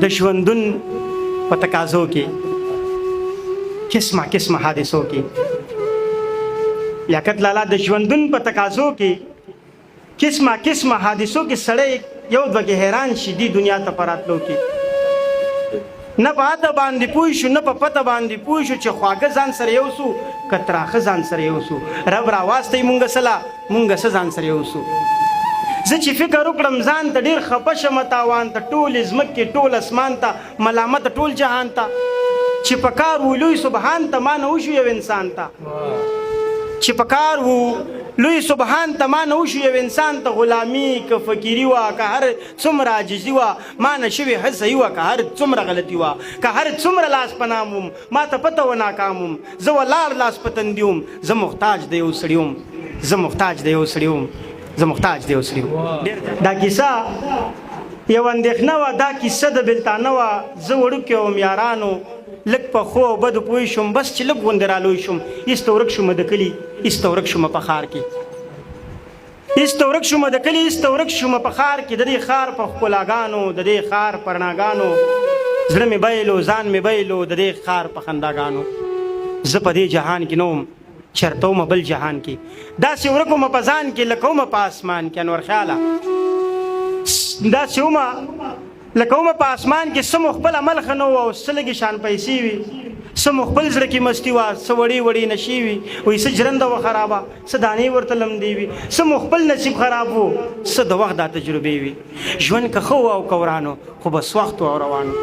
د ژوندون په تقاضو کې قسمه قسمه حادثو کې، لیاقت لالا، د ژوندون په تقاضو کې قسمه قسمه حادثو کې سړی یو دوه کې حیران شي. دی دنیا ته پراتلو کې نه په اته باندې پوه شو، نه په پته باندې پوه شو چې خواږه ځان سره یو سو که تراخه ځان سره یو سو. رب را واستئ مونږ سلا مونږ څه ځان سره یو سو. زه چې فکر وکړم ځان ته، ډېر خپه شم تاوان ته، ټولې ځمکې ټول اسمان ته ملامت، ټول جهان ته چې په کار وو لوی سبحان ته ما نه وشو یو انسان ته، چې په کار وو لوی سبحان ته ما نه وشو یو انسان ته. غلامی که فقیری وه، که هر څومره عاجزي وه، ما نه شوې ښه صحیح وه، که هر څومره غلطي وه، که هر څومره لاس په نام وم، ما ته پته وه ناکام وم. زه ولاړ لاس په تندي وم، زه محتاج د یو سړي وم، زه محتاج د یو سړي وم، زه محتاج د یو سړي وم. دا کیسه یو اندېښنه وه، دا کیسه د بېلتانه وه. زه وړوکی وم یارانو، لږ په ښو او بدو پوه شوم. بس چې لږ غوندې رالوی شوم، ایسته ورک شوم د کلي، ایسته ورک شوم په ښار کې، ایسته ورک شوم د کلي، ایسته ورک شوم په ښار کې. د دې ښار په ښکلاګانو، د دې ښار په رڼاګانو زړه مې بایلو، ځان مې بایلو، د دې ښار په خنداګانو. زه په دې جهان کې نه وم، چرته وم بل جهان کې. داسې ورک وم په ځان کې لکه وم په اسمان کې. انور خیاله، داسې وم لکه ومه په اسمان کې. څه مو خپل عمل ښه نه وو او څه لږې شان پیسې وي، څه مو خپل زړه کې مستي وه، څه وړې وړې نشې وي، وایي څه ژرنده وه خرابه، څه دانې ورته لمدې وي، څه مو خپل نصیب خراب وو، څه د وخت دا تجربې وي. ژوند که ښه وو او که وران و، خو بس وخت و او روان و.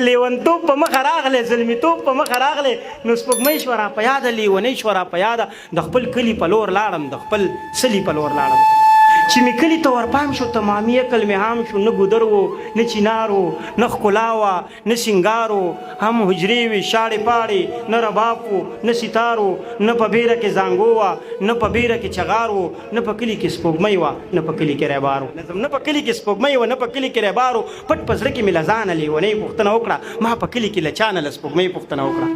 لیونتوب په مخه راغلی، زلمیتوب په مخه راغلی، نو سپوږمۍ شوه را په یاده، لیونۍ شوه را په یاده. د خپل کلي په لور لاړم، د خپل څلي په لور لاړم. چې مې کلي ته ورپام شو، تمامي عقل مې عام شو. نه ګودر و، نه چینار و، نه ښکلا وه، نه سینګار و، هم حجرې وې شاړې پاړې، نه رباب و، نه ستار و، نه په بیره کې زانګو وه، نه په بیره کې چغار و، نه په کلي کې سپوږمۍ وه، نه په کلي کې ریبار و. نه په کلي کې سپوږمۍ وه، نه په کلي کې ریبار و. پټ په زړه کې مې له ځانه لیونۍ پوښتنه وکړه، ما په کلي کې له چا نه له سپوږمۍ پوښتنه وکړه؟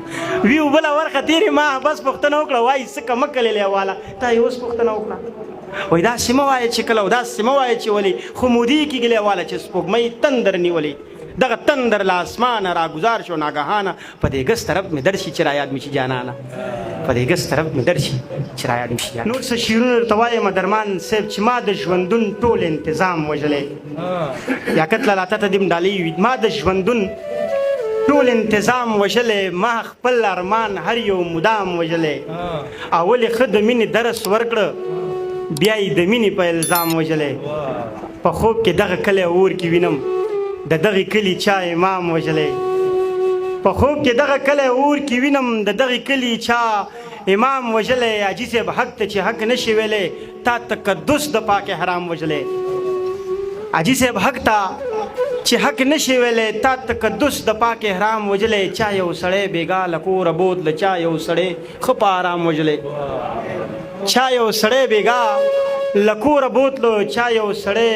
وی بله ورخه تېرې ما بس پوښتنه وکړه، وایي څه کمه کلې لیواله تا یې اوس پوښتنه وکړه. وایي داسې مه وایه چې کله او داسې مه وایه چې ولې، خو مودې کېږي لیواله چې سپوږمۍ تندر نیولې. دغه تندر له اسمانه راګزار شو ناګهانه، په دې ګس طرف مې درشي چې را یاد مې شي جانانه، په دې ګس طرف مې درشي چې را یاد مې شي جانانه. نور څه شعرونه درته وایم درمان صاحب، چې ما د ژوندون ټول انتظام وژلی. لیاقت لالا، ته ته دې ډالۍ وي. ما د ژوندون ټول انتظام وژلی، ما خپل ارمان هر یو مدام وژلی. اول یې ښه د مینې درس ورکړه، بیا یې د مینې په الزام وژلی. په خوب کې دغه کلی اور کې وینم، د دغه کلي چا امام وژلی. په خوب کې دغه کلی اور کې وینم، د دغه کلي چا امام وژلی. حاجي صاحب، حق ته چې حق نشي ویلی، تا تقدس د پاک احرام وژلی. حاجي صاحب، حق ته چې حق نشي ویلی، تا تقدس د پاک احرام وژلی. چا یو سړی بېګا له کوره بوتله، چا یو سړی ښه په آرام وژلی. چا یو سړی بېګا له کوره بوتلو، چا یو سړی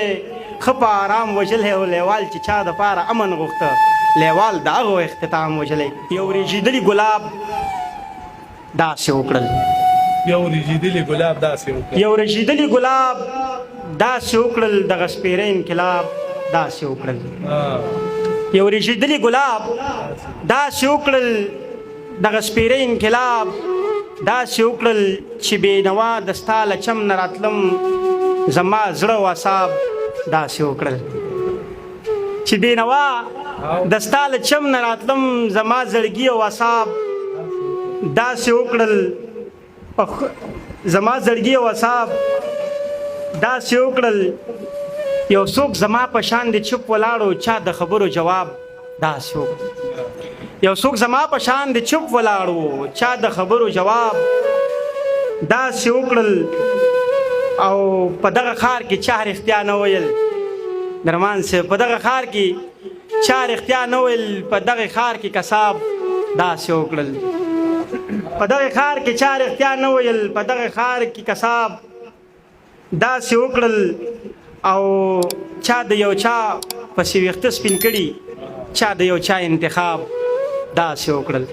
ښه په آرام وژلی. او لیوال چې چا د پاره امن غوښته، لیوال د هغو اختتام وژلی. یو رېږېدلي ګلاب داسې وکړل، یو رېږېدلي ګلاب داسې وکړل، یو رېږېدلي ګلاب داسې وکړل، دغه سپېره انقلاب داسې وکړل. یو رېږېدلي ګلاب داسې وکړل، دغه سپېره انقلاب داسې وکړل، چې بېنوا د ستا له چم نه راتلم، زما زړه او اعصاب داسې وکړل. چې بېنوا د ستا له چم نه راتلم، زما زړګي او اعصاب داسې وکړل، زما زړګي او اعصاب داسې وکړل. یو څوک زما په شان دی چوپ ولاړو، چا د خبرو جواب داسې وکړ. یو څوک زما په شان دی چوپ ولاړو، چا د خبرو جواب داسې وکړل. او په دغه ښار کې چا رښتیا نه ویل، درمان صاحب، په دغه ښار کې چا رښتیا نه ویل، په دغه ښار کې کساب داسې وکړل. په دغه ښار کې چا رښتیا نه ویل، په دغه ښار کې کساب داسې وکړل. او چا د یو چا پسې ویښته سپین کړي، چا د یو چا انتخاب داسې وکړل.